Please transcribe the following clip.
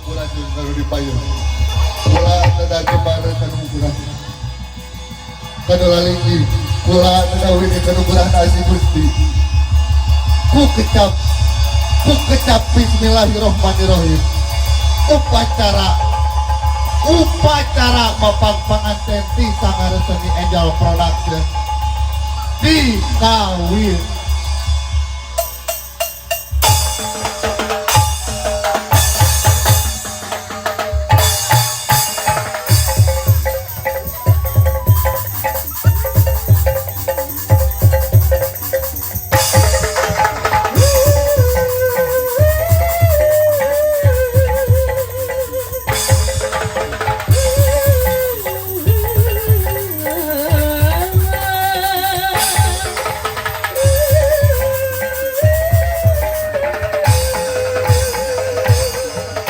Sampurasun kanu di payun. Kula teu jembar kanu ukuran. Kanu lalinggi kula teu wini kanu gurah nasi Gusti. Ku kecap bismillahirrahmanirrahim. Upacara upacara mapag panganten ti Sanggar Seni Angel Production dikawitkeun.